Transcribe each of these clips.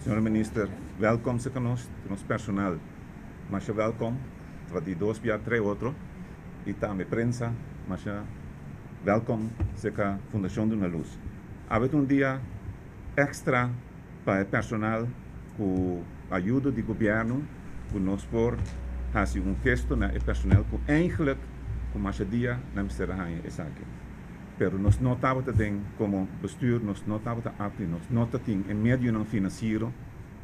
Señora Minister, welkom serka nos, nos personal. Masha welkom. Ta di dos bia tres otro. I tambe prensa, masha welkom serka Fundashon Duna Lus. Awe ta un dia extra pa e personal ku ayudo di gobièrnu ku nos por hasi un gesto na e personal ku eigenlijk ku masha dia nan mester a haña esaki. Pero nos no tabata den komo bestuur nos no tabata apto i nos no ta tin e medionan finansiero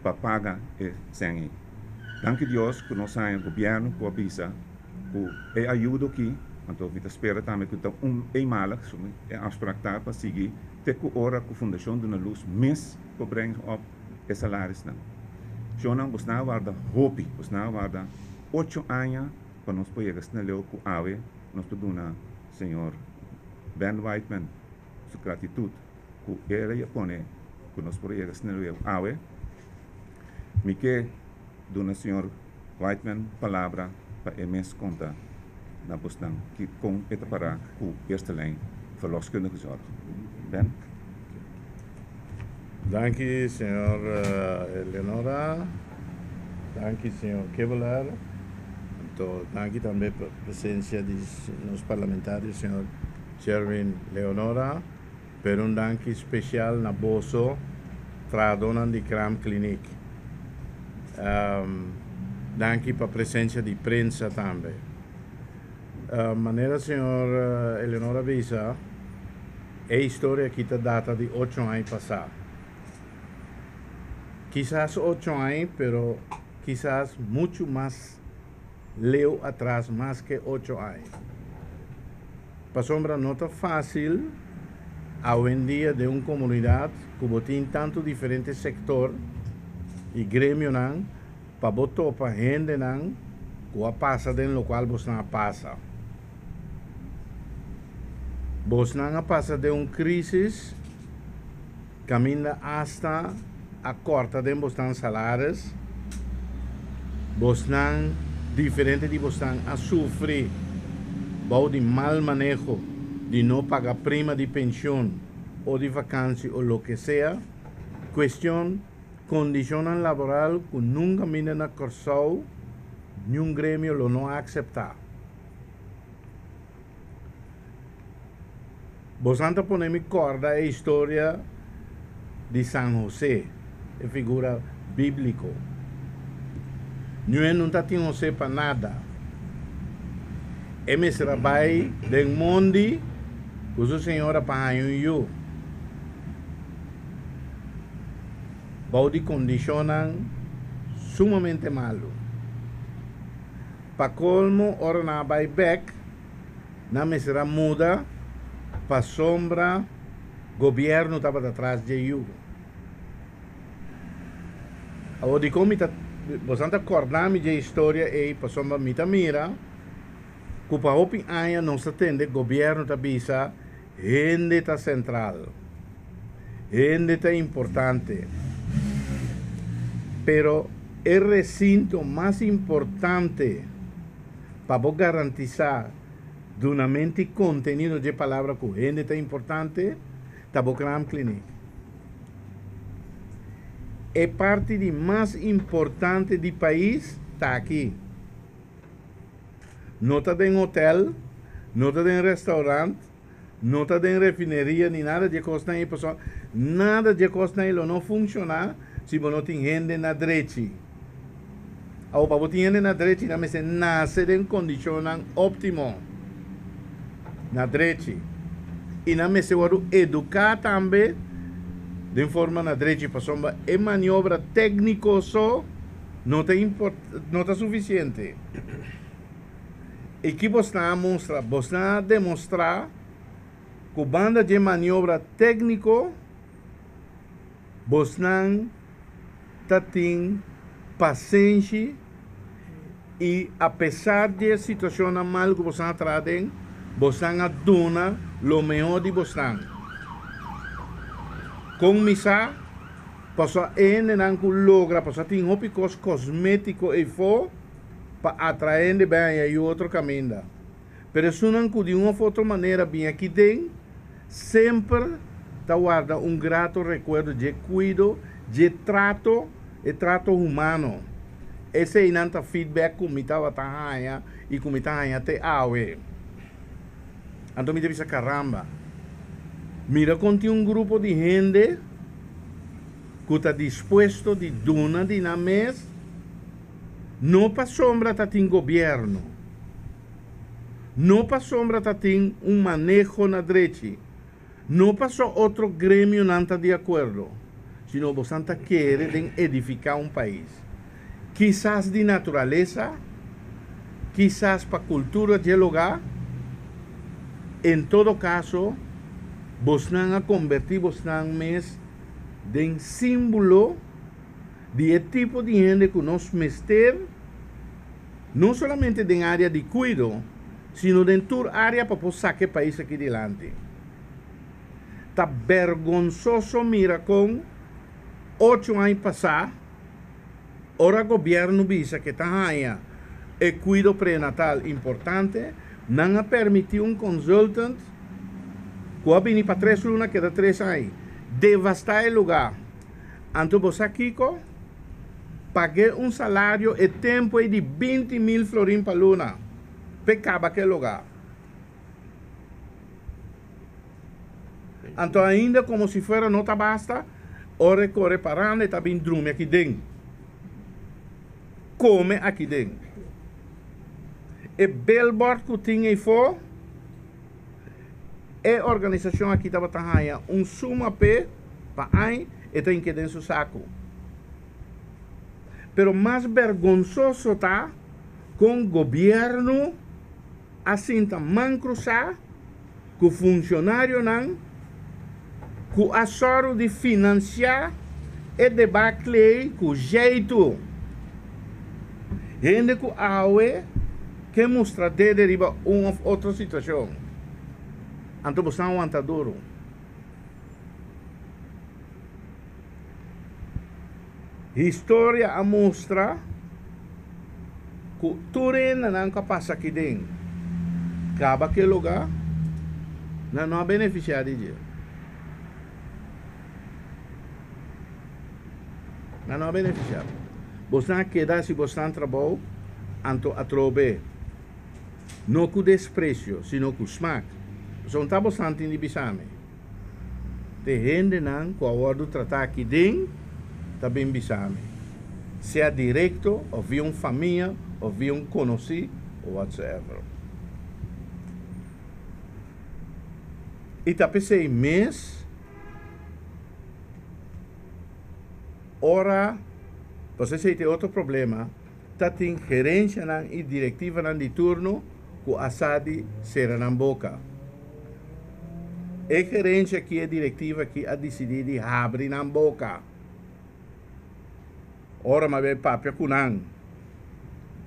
pa paga e sèn ei. Danki Dios ku nos haña gobièrnu ku a bisa ku e ayudo aki, anto mi ta spera tambe ku ta un eenmalig, e afsprak ta pa sigui te ku ora ku Fundashon Duna Lus mes por brenga op e salarisnan. Shonnan, bosnan a warda hopi, bosnan a warda ocho aña pa nos por yega asina leu ku awe nos por duna señor Ben Whiteman su gratitut ku el a ya pone ku nos por yega asina leu awe. Mi ke duna señor Whiteman palabra pa e mes konta na bosnan ki kon e ta pará ku Eerste Lijn Verloskundige Zorg. Ben. Danki señor Eleonora, danki señor Kevelaar, anto danki tambe pa presencia di nos parlamentario señor Sherwin Leonora, pero un danki special na boso trahadornan di Kraamkliniek. Danki pa presencia di prensa tambe. Manera señor Eleonora bisa, e historia aki ta data di ocho aña pasá. Kisas ocho aña, pero kisas muchu mas leu atras, mas ke ocho aña. Pasobra no ta fásil awendia den un komunidat ku bo tin tantu diferente sektor i gremionan pa bo topa hendenan ku a pasa den lokual bosnan a pasa. Bosnan a pasa den un krísis kaminda asta a kòrta den bosnan salaris. Bosnan, diferente di bosnan a sufri bou di mal maneho di no paga prima di penshun o di vakansi o loke sea. Kuestion kondishonnan laboral ku nunka minda na Kòrsou niun gremio lo no a akseptá. Bosan ta pone mi kòrda e historia di San Hosé, e figura bíbliko. Ñue no ta tin Hosé pa nada. E mester a bai den mondi ku su señora pa haña un yu. Bou di kondishonnan sumamente malu. Pa kolmo ora nan a bai bek, nan mester a muda pasobra gobièrnu tabata tras dje yu. Awor dikon mi ta bosan ta kòrda mi dje historia ei pasobra mi ta mira ku pa hopi aña nos ta tende gobièrnu ta bisa hende ta sentral, hende ta importante, pero e resinto mas importante pa bo garantisá dunamento i kontenido dje palabra ku hende ta importante ta bo kraamkliniek. E parti di mas importante di pais ta aki. No ta den hotel, no ta den restaurant, no ta den refineria ni nada dje kosnan ei pasobra nada dje kosnan ei lo no funshoná si bo no tin hende na drechi. Awor pa bo tin hende na drechi nan mester nase den kondishonnan óptimo na drechi i nan mester wòrdu eduká tambe den forma na drechi pasobra e maniobra tékniko so no ta import no ta sufisiente. I ki bosnan a mustra? Bosnan a demostrá ku banda dje maniobra tékniko bosnan ta tin pasenshi i apesar dje situashonnan malu ku bosnan a traha den, bosnan a duna lo mehó di bosnan. Kon mi sa? Pasobra e hendenan ku logra, pasobra tin hopi kos kosmétiko eifó pa atraé hende bai haña yu otro kaminda. Pero esunnan ku di un òf otro manera bin aki den, semper ta warda un grato rekuerdo dje kuido, dje trato, e trato humano. Eseinan ta feedback ku mi tabata haña i ku mi ta haña te awe. Anto mi ta bisa karamba, mira kon tin un grupo di hende ku ta dispuesto di duna di nan mes, no pasobra ta tin gobièrnu, no pasobra ta tin un maneho na drechi, No paso otro gremionan ta di akuerdo, sino bosan ta kere den edifiká un pais. Kisas di naturalesa, kisas pa kultura dje lugá, en todo kaso bosnan a kombertí bosnan mes den símbolo di e tipo di hende ku nos mester, no solamente den área di kuido, sino den tur área pa por saka e pais aki dilanti. Ta bergonsoso mira kon ocho aña pasá, ora gobièrnu bisa ke ta haña e kuido prenatal importante, nan a permití un consultant ku a bini pa tres luna keda tres aña, devastá e lugá. Anto bo sa kiko? Pag'é un salario e tempu ei di 20.000 florin pa luna p'e kaba k'e lugá. Anto ainda komo si fuera no ta basta, ora e kore paranda e ta bin drumi aki den, kome aki den. E billboard ku tin eifó, e organisashon aki tabata haña un suma p'e pa aña, e ta hink'é den su saku. Pero mas bergonsoso ta kon gobièrnu a sinta man krusá ku funshonarionan ku a sòru di finansiá e debakle ei ku jeitu. Hende ku awe ke mustra dede riba un òf otro situashon. Anto bo san wanta duru. Historia a mustra ku tur hendenan ku a pasa aki den kaba ki e lugá, nan no a benefisiá di dje. Nan no a benefisiá. Bosnan a keda hasi bosnan trabou, anto atrobe, no ku despresio, sino ku smak. Pasobra un ta bosnan tin di bisa mi. Te hendenan ku a wòrdu tratá aki den ta bin bisa mi, sea direkto òf via un famia òf via un konosí o whatsoever. I ta p'esei mes ora, pasobra esei ta e otro problema, ta tin gerencianan i directivanan di turno ku a sa di sera nan boka. E gerencia aki, e directiva aki a dicidi di habri nan boca. Ora mi a bay papia cu nan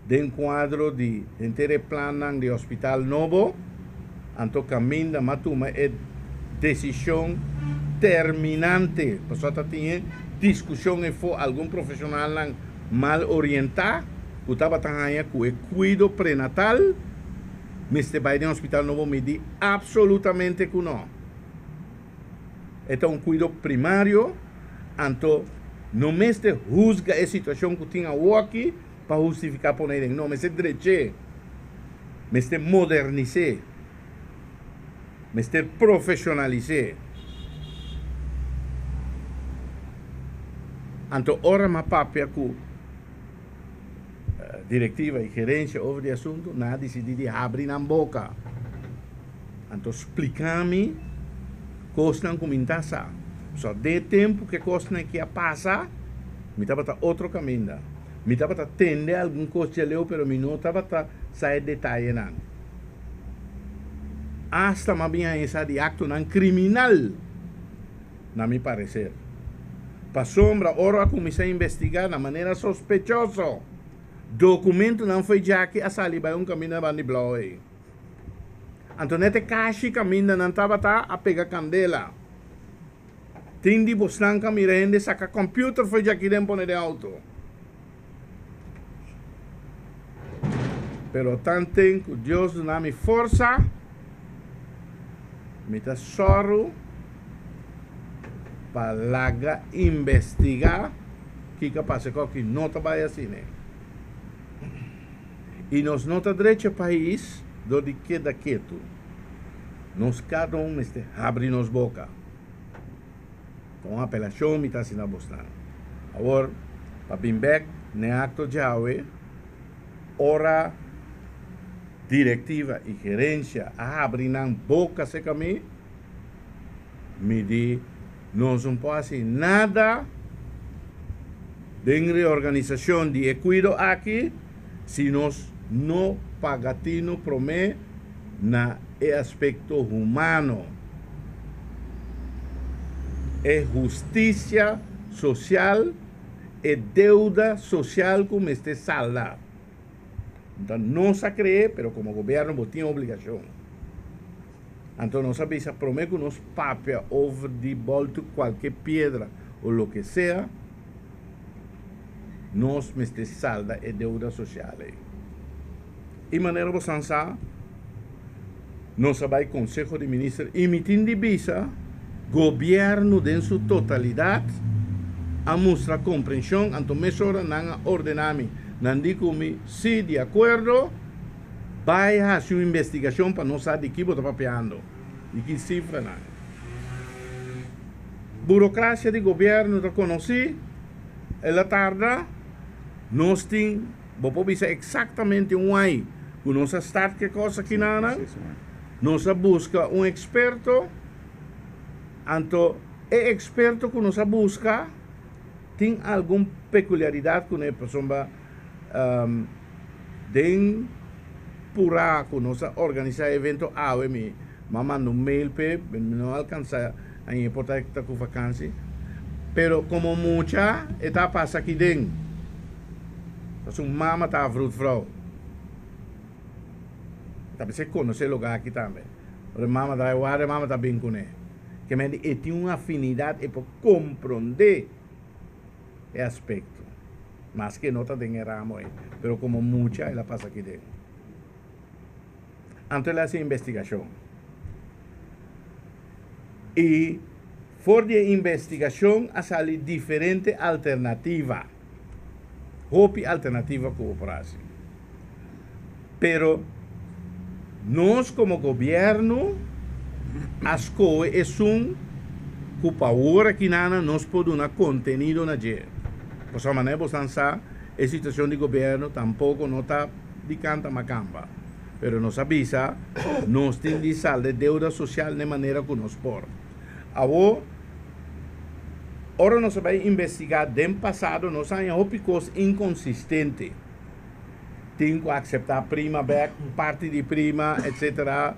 den cuadro di henter e plannan di hospital nobo, anto caminda mi a tuma e decision terminante, pasobra ta tin e discusion efo algun profesionalnan mal orienta cu tabata haña cu e cuido prenatal mester bai den hospital nobo mi di absolutamente cu no. E ta un cuido primario, anto no mester huzga e situacion cu tin awoki pa hustifica pone den. No, mester dreche, mester modernise, mester profesionalise. Anto ora mi a papia cu Directiva y gerencia over di asunto, nan a dicidi di habri nan boca. Anto splica mi cosnan cu mi n'ta sa. So den e tempo cu e cosnan aki a pasa, mi tabata otro caminda. Mi tabata tende algun cos djaleu pero mi no tabata sa e detayenan. Hasta mi a bin haña sa di actonan criminal. Na mi parecer. Pasobra ora a cuminsa investiga na manera sospechoso, documentonan fo'i djaki a sali bay un caminda banda di blauw ey. Anto net e cashi caminda nan tabata a pega candela. Tin di bosnan ca mira hende saca computer fo'i djaki den pone den auto. Pero tanten ku Dios duna mi forsa, mi ta sòru. Pa laga investigá kiko a pasa ku aki no ta bai asina. I nos no ta drecha pais dor di keda ketu. Nos kada un mester habri nos boka. Ta un apelashon mi ta hasi na bosnan. Awor, pa bin bek n'e akto djawe, ora direktiva i gerensia a habri nan boka serka mi, Mi di, Nos no por hasi nada den reorganisashon di e kuido aki si nos no paga tinu promé na e aspekto humano, e hustisia sosial, e deuda sosial ku mester salda. Nta nos a kre'é, pero komo gobièrnu bo tin obligashon. Anto nos a bisa prome ku nos papia over di boltu kualke piedra o loke sea, nos mester salda e deuda sosial ei. I manera bosan sa, nos a bai Konseho di Minister i mi tin di bisa gobièrnu den su totalidat a mustra komprenshon, anto mesora nan a ordena mi, nan di ku mi si di akuerdo. Bai hasi un investigashon pa nos sa di ki bo ta papiando, di ki sifranan. Burokrasia di gobièrnu ta konosí, el a tarda, nos tin, bo por bisa eksaktamente un ai ku nos a start ke kos akinanan, nos a buska un eksperto, anto e eksperto ku nos a buska tin algun pekuliaridat kuné pasobra. Den purá ku nos a organisá e evento awe mi a manda un mail p'e, mi no a alkansá aña por ta ta ku vakansi, pero komo mucha e ta pasa aki den, pasobra su mama ta vroedvrouw, ta bisa e konosé e lugá aki tambe, ora e mama ta bai warda e mama ta bin kuné, ke mende e tin un afinidat e por komprondé e aspekto. Maske no ta den e ramo ei, pero komo mucha el a pasa aki den. Anto el a hasi investigashon. I for di e investigashon a sali diferente alternativa, hopi alternativa ku bo por hasi. Pero nos komo gobièrnu a skohe esun ku pa awor akinana nos por duna kontenido na dje. Pasobra manera bosan sa e situashon di gobièrnu tampoko no ta di kanta makamba. Pero nos a bisa nos tin di salda e deuda sosial na e manera ku nos por. Awor ora nos a bai investigá den pasado nos a haña hopi kos inkonsistente. Tin ku akseptá prima bèk, un parti di prima, etsetera.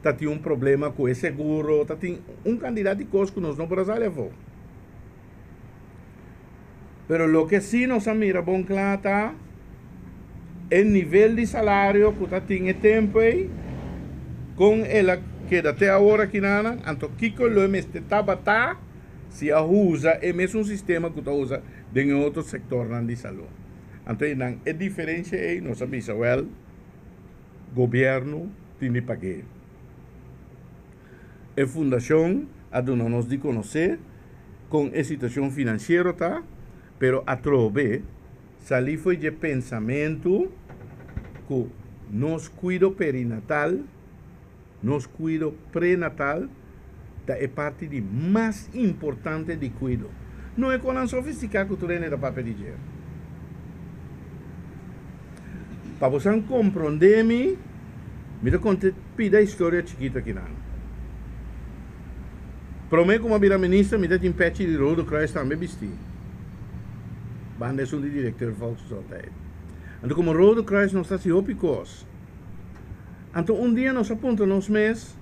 Ta tin un problema ku e seguro, ta tin un kantidat di kos ku nos no por a sali afó. Pero loke sí nos a mira bon kla ta e nivel di salario ku ta tin e tempu ei, kon el a keda te awor akinanan, anto kiko lo e mester tabata si a usa e mesun sistema ku ta usa den e otro sektornan di salú. Anto einan e diferencia ei nos a bisa wel gobierno tin di pag'é. E fundacion a duna nos di conoce con e situacion financiero ta, pero atrobe sali fo'i dje pensamento cu nos cuido perinatal, nos cuido prenatal ta e parti di mas importante di cuido. No e conan sofistica cu tur hende ta papia di dje. Pa bosan comprende mi, mi ta conta pida historia chikito akinan. Prome cu mi a bira minister mi ta tin pechi di Rode Kruis tambe bisti. Banda esun di directeur Volksgezondheid. Anto como Rode Kruis nos ta haci hopi cos. Anto un dia nos a puntra nos mes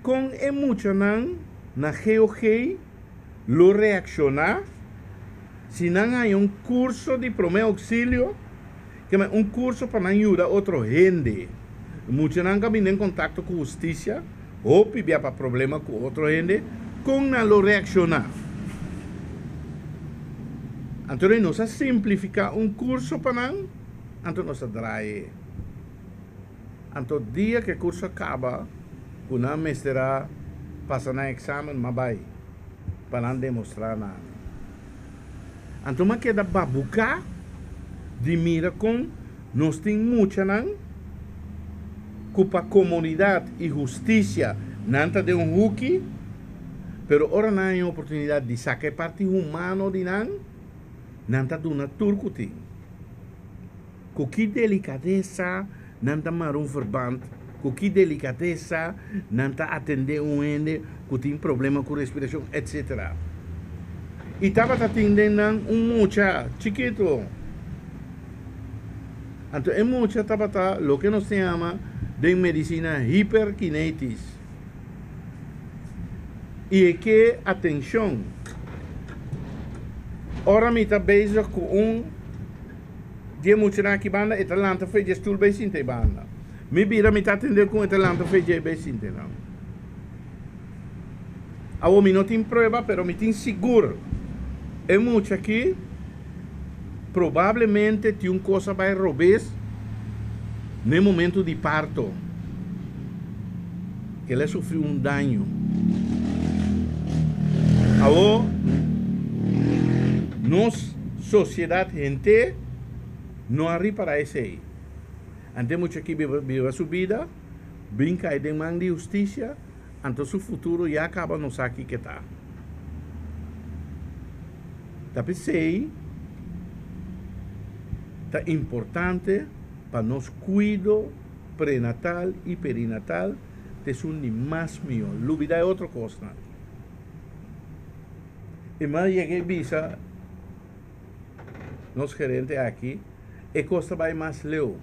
kon e muchanan na GOG lo reakshoná si nan haña un kurso di promé ouksilio, ke men un kurso pa nan yuda otro hende. Muchanan ku a bini den kontakto ku hustisia hopi bia pa problema ku otro hende, kon nan lo reakshoná? Anto nos a simplifiká un kurso pa nan. Anto nos a draai e. Anto dia ku e kurso a kaba ku nan mester a pasa nan eksamen m'a bai. pa nan demostrá na mi. Anto mi a keda babuká di mira kon nos tin muchanan ku pa komunidat i hustisia nan ta den un huki, pero ora nan haña oportunidat di saka e parti humano di nan, nan ta duna tur ku tin. Ku ki delikadesa nan ta mara un verband, ku ki delikadesa nan ta atendé un hende ku tin problema ku respirashon, etc. I tabata tin den nan un mucha chikitu. Anto e mucha tabata loke nos ta yama den medisina hiperkinetis. I e ke atenshon. Ora mi ta bezig ku un di e muchanan aki banda, e ta lanta for dje stul bai sinta e banda. Mi bira mi ta atende ku e ta lanta for dje bai sinta e nan. Awor mi no tin prueba pero mi tin sigur e mucha aki probablemente tin un kos a bai robes na e momento di parto ke el a sufri un daño. Awor nos sosiedat henter no a ripara esei. Ante e mucha aki biba su bida bin kai den man di hustisia. Anto su futuro ya caba no sa kiko ta. Ta p'esey ta importante pa nos cuido prenatal y perinatal ta esun di mas miho. Lubida e otro cosnan. Y mi a yega y bisa nos gerente aki, e cos ta bay mas leu.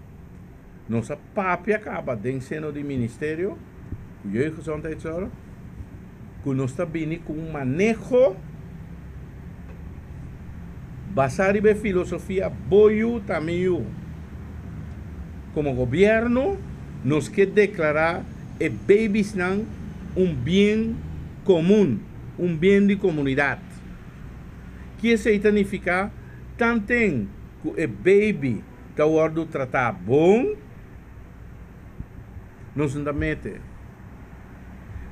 Nos a papia kaba den seno di ministerio ku Jeugdgezondheidszorg ku nos ta bini ku un maneho basá riba e filosofia bo yu ta mi yu. Komo gobièrnu nos ke deklará e babiesnan un bien komun, un bien di komunidat. Ki esei ta nifiká? Tanten ku e baby ta wòrdu tratá bon, nos no ta mete.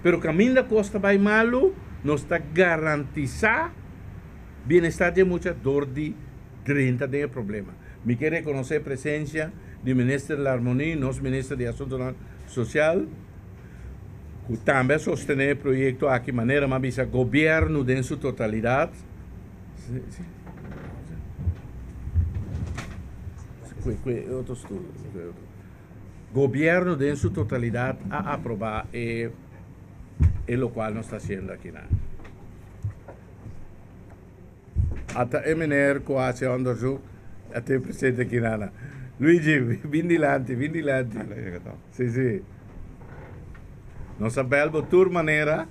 Pero kaminda kos ta bai malu, nos ta garantisá bienestar di e mucha dor di drenta den e problema. Mi ke rekonosé presensia di Minister Larmonie, nos Minister di Asuntunan Sosial, ku tambe a sostené e proyekto aki manera mi a bisa gobièrnu den su totalidat. Gobierno den su totalidad a aproba e e locual nos ta haciendo akinan. Ata e meneer cu a haci onderzoek a tin presente akinan. Luigi, bin dilanti, bin dilanti. Si, si. Nos a bel bo tur manera,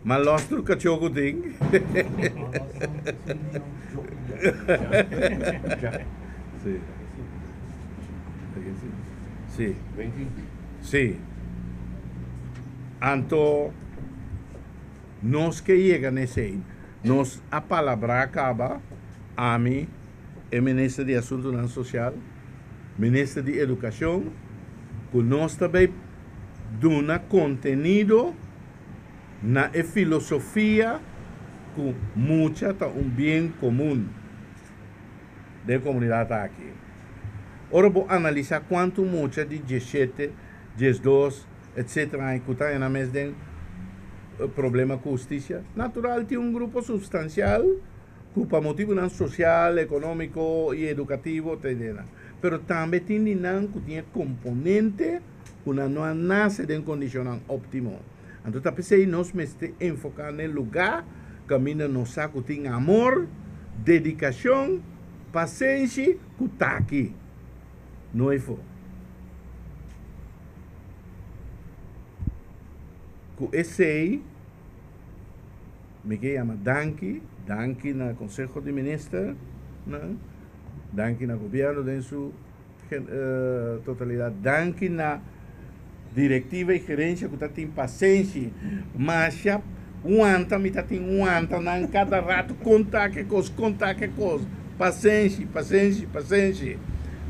ma los tur kachó ku tin. Si. Si. Si. Anto nos ke yega na esei. Nos a palabrá kaba, ami, e minister di Asuntunan Sosial, Minister di Edukashon, ku nos ta bay duna kontenido na e filosofia ku mucha ta un bien komun den komunidat aki. Ora bo analisá kuantu mucha di diesshete, diesdos, etsetera ku ta nan mes den problema ku hustisia, natural tin un grupo supstansial ku pa motibunan sosial, ekonómiko i edukativo ta den nan. Pero tambe tin di nan ku tin e komponente ku nan no a nase den kondishonnan óptimo. Anto ta p'esei nos mester enfoká na e lugá kaminda nos sa ku tin amor, dedikashon, pasenshi ku taki. No efo. Ku esei. Mi ke yama danki, danki na Conseho di Ministernan, danki na Gobierno den su totalidad, danki na directiva y gerencia cu ta tin pasenshi, masha wanta mi ta tin wanta nan cada rato conta ke cos, conta ke cos, pasenshi, pasenshi, pasenshi.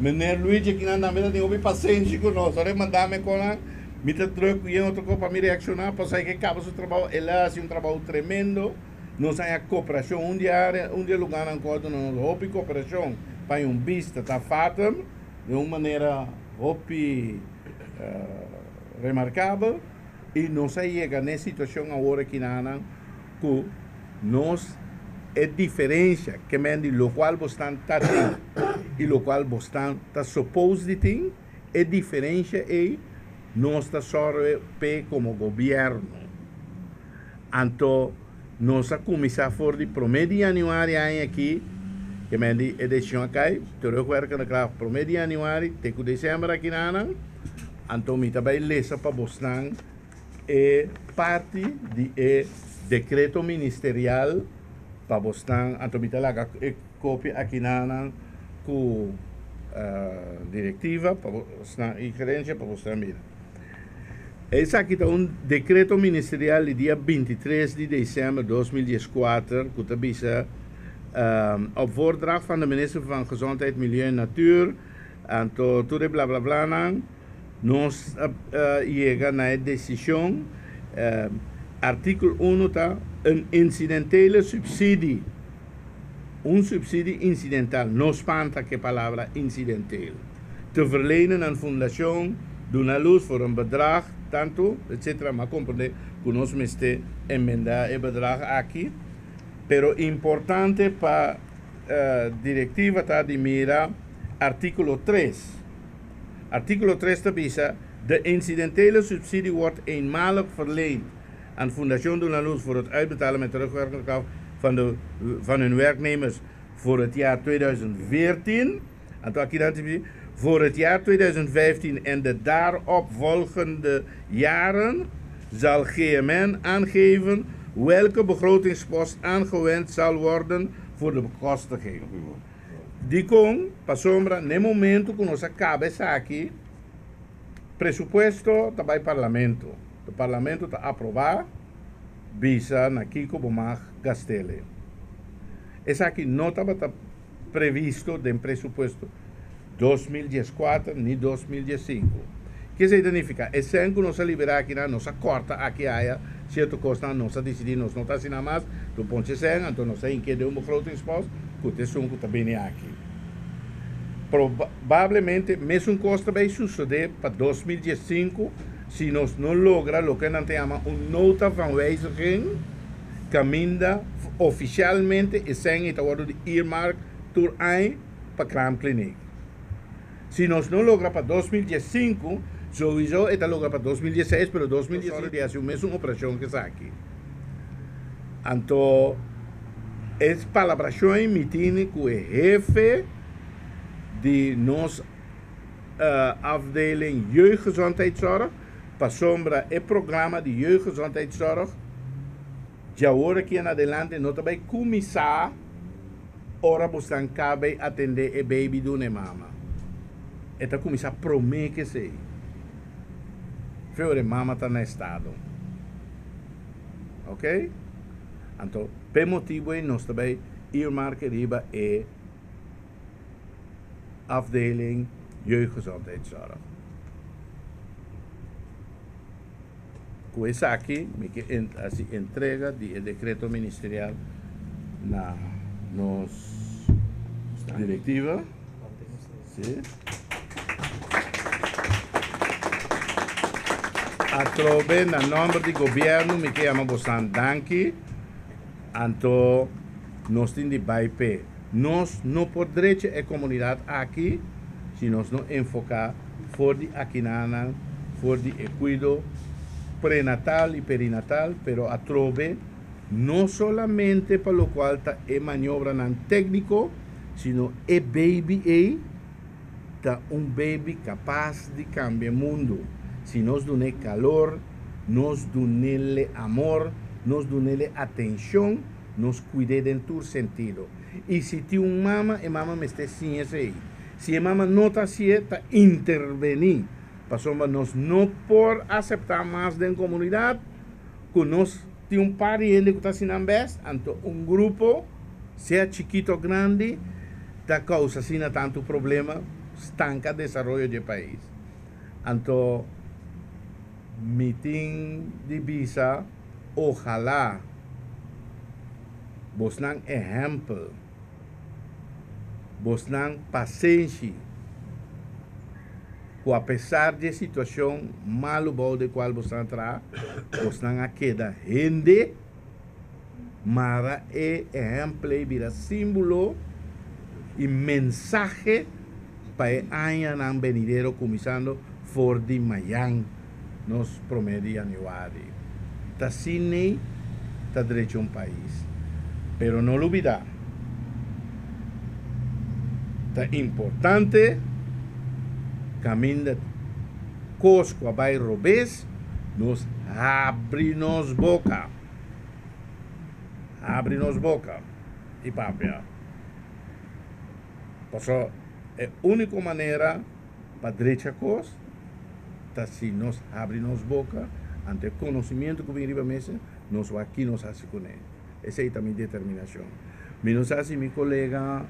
Meneer Luigi akinan tambe ta tin hopi pasenshi cu nos, ora e manda mi con nan. Mi ta druk ku yen otro kos pa mi reakshoná, pasobra e ke kaba su trabou. El a hasi un trabou tremendo. Nos a haña koperashon un di área, un di e lugánan ku a duna nos hopi koperashon pa haña un bista ta Fatum den un manera hopi remarkabel i nos a yega na e situashon awor akinanan ku nos e diferensha ke men di lokual bosnan ta tin i lokual bosnan ta supos di tin, e diferensha ei nos ta sòru p'e komo gobièrnu. Anto nos a kuminsá for di promé di yanüari aña aki, ke men di e desishon a kai, terugwerkende kracht promé di yanüari te ku desèmber akinanan, anto mi ta bai lesa pa bosnan e parti di e dekreto ministerial pa bosnan, anto mi ta laga e kopia akinanan ku direktiva pa bosnan i gerensia pa bosnan mira. Esaki ta un dekreto ministerial di dia 23 di desèmber 2014 ku ta bisa op voordracht van de minister van Gezondheid, Milieu en Natuur, anto tur e blablablanan. Nos a yega na e desishon, Artíkulo unu ta un insidentele supsidie, un supsidie insidental, no spanta ku e palabra insidentel, te verlenen aan Fundashon Duna Luz voor een bedrag tantu, etcetera, m'a komprendé ku nos mester enmendá e bedrag aki, pero importante pa direktiva ta di mira artíkulo tres. Artíkulo tres ta bisa, De incidentele subsidie wordt eenmalig verleend aan Fundacion Duna Luz voor het uitbetalen met terugwerkende kracht van de van hun werknemers voor het jaar 2014. Anto aki nan ta bisa, Voor het jaar 2015 en de daaropvolgende jaren zal GMN aangeven welke begrotingspost aangewend zal worden voor de bekostiging. Dikon? Pasobra n'e momento ku nos a kaba esaki, presupuesto ta bai parlamento. E parlamento ta aprobá bisa na kiko bo mag gast'el. Esaki no tabata previsto den presupuesto 2014 ni 2015. Ke esei ta nifiká? E sèn ku nos a liberá akinan, nos a kòrta aki aya sierto kosnan, nos a disidí nos no ta asina mas, lo ponche sèn, anto nos a hink'é den un begrotingspost ku ta esun ku ta bini aki. Probablemente mesun kos ta bai susedé pa 2015 si nos no logra loke nan ta yama un nota van wijziging kaminda ofisialmente e sèn ei ta wòrdu di earmark tur aña pa kraamkliniek. Si nos no logra pa 2015, souiso e ta logra pa 2016, pero 2016 di hasi un mesun operashon ku esaki. Anto e palabrashon ei mi tini ku e hefe di nos afdeling jeugdgezondheidszorg, pasobra e programa di jeugdgezondheidszorg djawor aki en adelante no ta bai kuminsá Ora bo stan kab'ei atendé e baby duna e mama, e ta kuminsá promé ku esei. Fe ora e mama ta na estado. Ok? Anto, p'e motibu ei nos ta bai earmark riba e afdeling jeugdgezondheidszorg. Ku esaki mi ke hasi entrega di e dekreto ministerial na nos direktiva. Sí. Atrobe na nòmber di gobièrnu mi ke yama bosan danki. Anto nos tin di bai p'e. Nos no por drecha e komunidat aki si nos no enfoká for di akinanan, for di e kuido prenatal i perinatal, pero atrobe no solamente pa lokual ta e maniobranan tékniko, sino e baby ei ta un baby kapas di kambia mundu. Si nos dun'é kalor, nos dun'é amor, nos dun'é atenshon, nos kuid'é den tur sentido. I si tin un mama, e mama mester siña esei. Si e mama no ta hasié, ta intervení, pasobra nos no por aseptá mas den komunidat ku nos tin un par di hende ku ta hasi nan bèst, anto un grupo, sea chikito o grandi, ta kousa asina tantu problema, stanka desaroyo di e pais. Anto mi tin di bisa, ohalá. Bosnan ehèmpel, bosnan pasenshi, ku apesar di e situashon malu bou di kual bosnan a traha, bosnan a keda hende. Mara e ehèmpel ei bira símbolo i mensahe pa e añanan benidero kuminsando for di mayan, nos promé di yanüari. Ta asina ta drecha un pais. Pero no lubidá, ta importante kaminda kos ku a bai robes, nos habri nos boka. Habri nos boka i papia. Pasobra e úniko manera pa drecha kos ta si nos habri nos boka ante e konosimiento ku bin riba mesa, nos wak ki nos hasi kuné. Esei ta mi determinashon. Mi no sa si mi kolega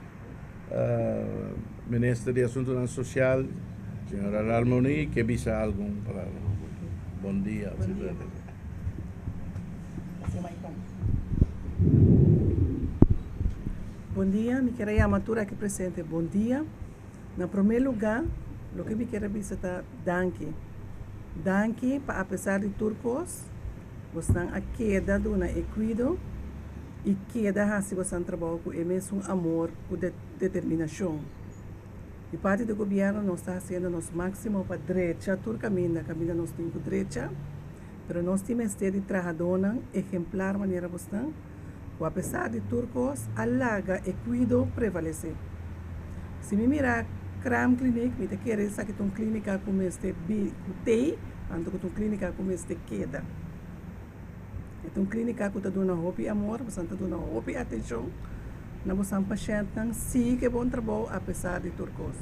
Minister di Asuntunan Sosial, señora Larmonie, ke bisa algun palabra. Bon dia. Bon dia, mi kier a yama tur aki presente bon dia. Na prome luga, loke mi kier a bisa ta danki. Danki pa apesar di tur kos, bosnan a keda duna e kuido i keda hasi bosnan trabou ku e mesun amor ku determinashon. Di parti di gobièrnu nos ta hasiendo nos máksimo pa drecha tur kaminda, kaminda nos tin ku drecha, pero nos tin mester di trahadónan ehemplar manera bosnan ku apesar di tur kos a laga e kuido prevalesé. Si mi mira Kraamkliniek mi ta kere esaki ta un klínika ku mester bi ku tei anto ku ta un klínika ku mester keda. E ta un klínika ku ta duna hopi amor, bosan ta duna hopi atenshon na bosan pashèntnan, sigui ku e bon trabou apesar di tur kos.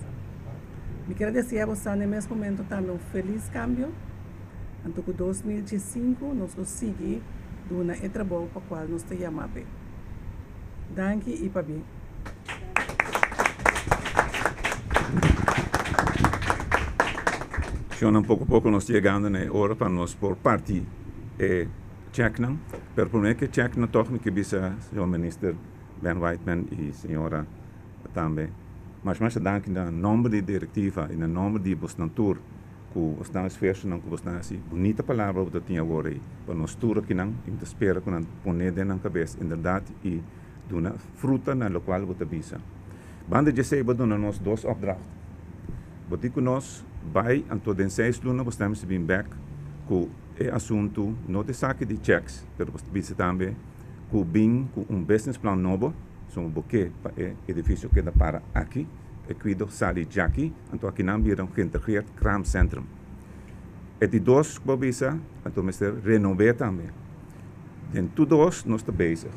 Mi kier a desea bosan na e mes momento tambe un felis kambio, anto ku 2015 nos lo sigui duna e trabou pa kual nos ta yama p'e. Danki i pabien. Shonnan poko poko nos yegando na e ora pa nos por parti e checknan, pero prome ke checknan tog mi ke bisa señor Minister Ben Whiteman y señora tambe masha masha danki na nomber di directiva y na nomber di bosnan tur ku bosnan esfuersonan ku bosnan hasi. Bunita palabra bo ta tin awor ei pa nos tur akinan y mi ta spera ku nan pone den nan kabes inderdat y duna fruta na lokual bo ta bisa. Banda djesei bo duna nos dos opdracht. Bo di ku nos bai anto den seis luna bo sta mester bin bek ku e asuntu no di esaki di checks pero bo bisa tambe ku bin ku un business plan nobo so bo ke pa e edifisio keda para aki e kuido sali djaki anto akinan bira un geïntegreerd kraamcentrum. E di dos ku bo bisa anto mester renob'é tambe. Den tur dos nos ta bezig.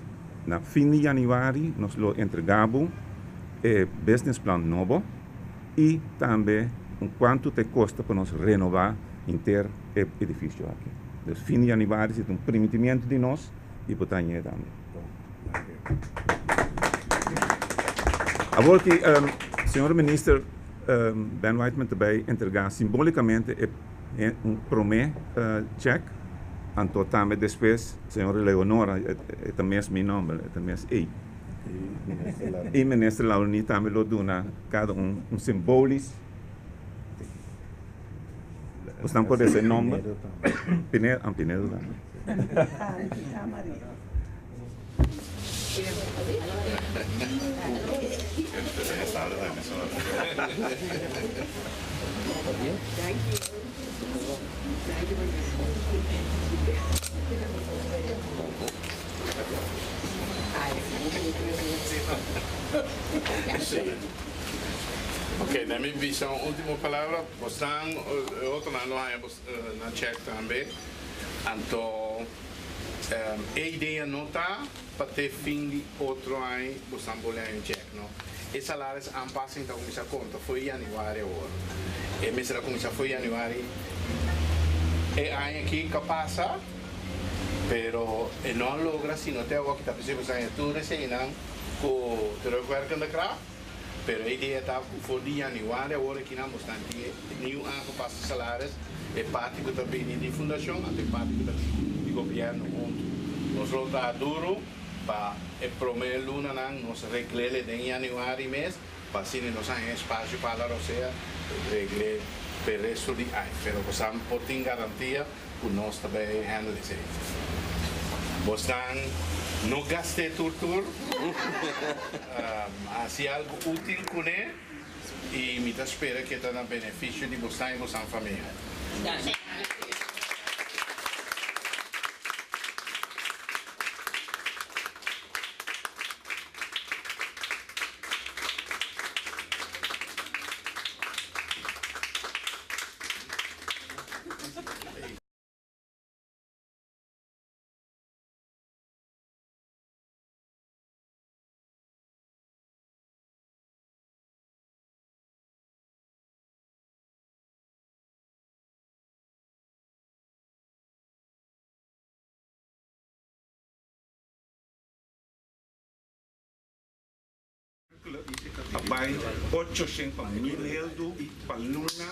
Na fin di yanüari nos lo entrega bo e business plan nobo y tambe un cuanto ta e costa pa nos renoba henter e edificio aki. Dus fin di yanüari si ta un primitimiento di nos y bo ta hañ'e tambe. Awor ki señor Minister Ben Whiteman ta bay entrega simbolicamente e un prome check, anto tambe despues señora Leonora, e ta mes mi nomber, e ta mes ey. Y Minister Laurenie tambe lo duna cada un un simbolis. Bosnan por desa e nomber? Pinedo, ah Pinedo tambe. Ok, na mi bisa un ultimo palabra. Bosnan, e otronan lo haña nan check tambe. Anto. E idea no ta pa te fin di otro aña bosan por lei un check, no. E salaris aanpassing ta cuminsa conta fo'i januari awor. E mester a cuminsa fo'i januari e aña aki ca pasa, pero e no a logra sino te awor ki ta p'esei bosan haña tur eseinan cu terugwerkende kracht. Pero e idea ta cu for di januari awor aki nan bosan tin e nieuw aangepaste salaris. E parti ku ta bini di fundashon anto e parti ku ta bini di gobièrnu huntu. Nos lo traha duru Pa e promé lunanan nos regl'é den yanüari mes, pa asina nos haña espasio pa hala rosea, regl'é p'e resto di aña. Pero bosan por tin garantia ku nos ta bai handle esei. Bosnan no gast'é tur tur, hasi algu útil kuné i mi ta spera ku e ta na benefisio di bosnan i bosan famia. A bai 800 pa 1000 heldu pa luna.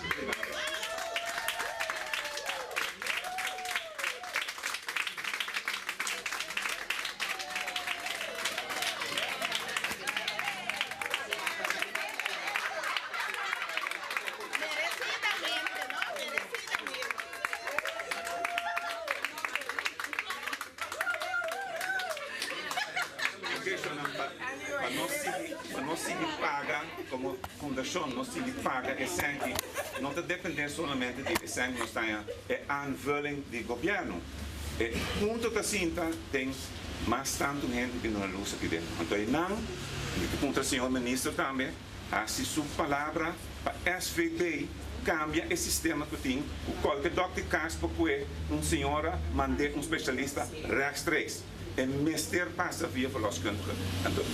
Merecidamente, no? Merecidamente. Ocasionnan pa pa no sigui pa no sigui paga como fundacion no sigui paga e senti no ta depende solamente di e senti nos ta haña e aanvulling di gobierno e punto ta sinta den mas tanto hende bin duna luz aki den anto einan mi ta puntra señor minister tambe Hasi su palabra pa SVB cambia e sistema cu tin cu cualke dokter cas por cue un señora mande un specialista rechtstreeks. E mester pasa via verloskundige. Anto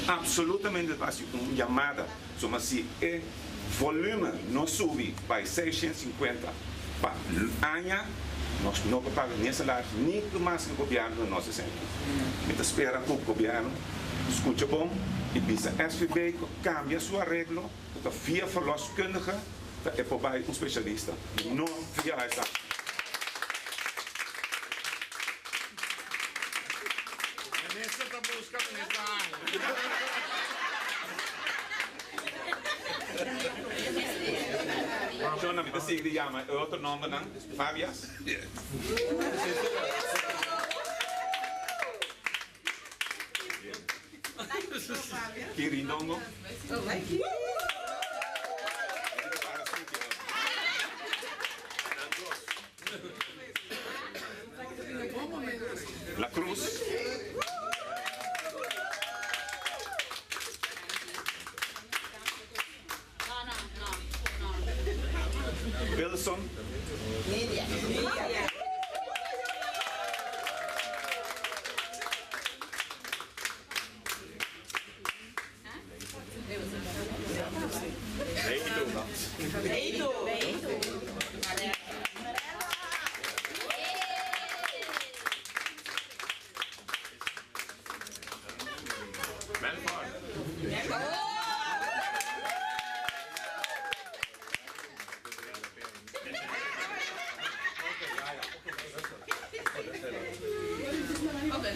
absolutamente ta hasi un yamada suma si e volume no subi bay 650 pa aña nos no por paga ni e salaris ni cu mas cu gobierno na nos esaki. Mi ta spera cu gobierno Skucha bon i bisa SVB ku kambia su areglo ku ta via verloskundige ta e por bai un spesialista, no via huisarts. Minister ta buska, minister haña. Shona, mi ta sigui di yama e otro nombernan, Fabias. Kirindongo. La Cruz. Wilson.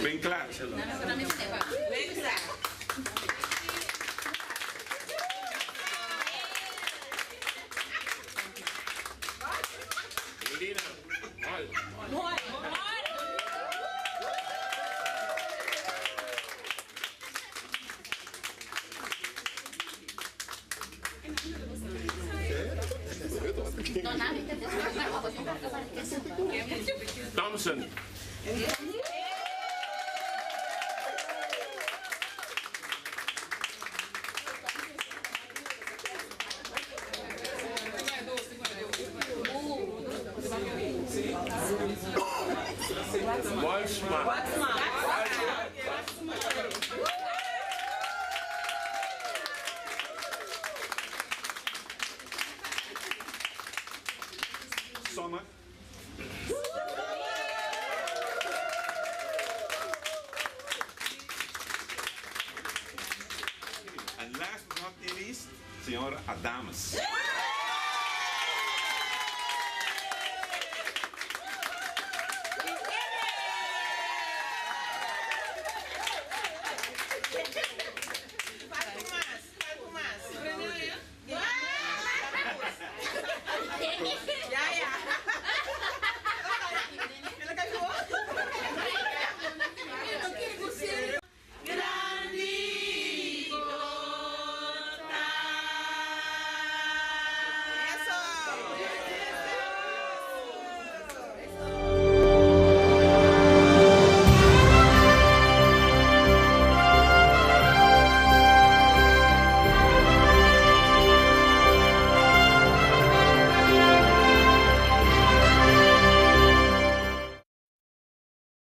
Winkler. Thompson. Walsma. Sommer. And last but not the least, señor Adames.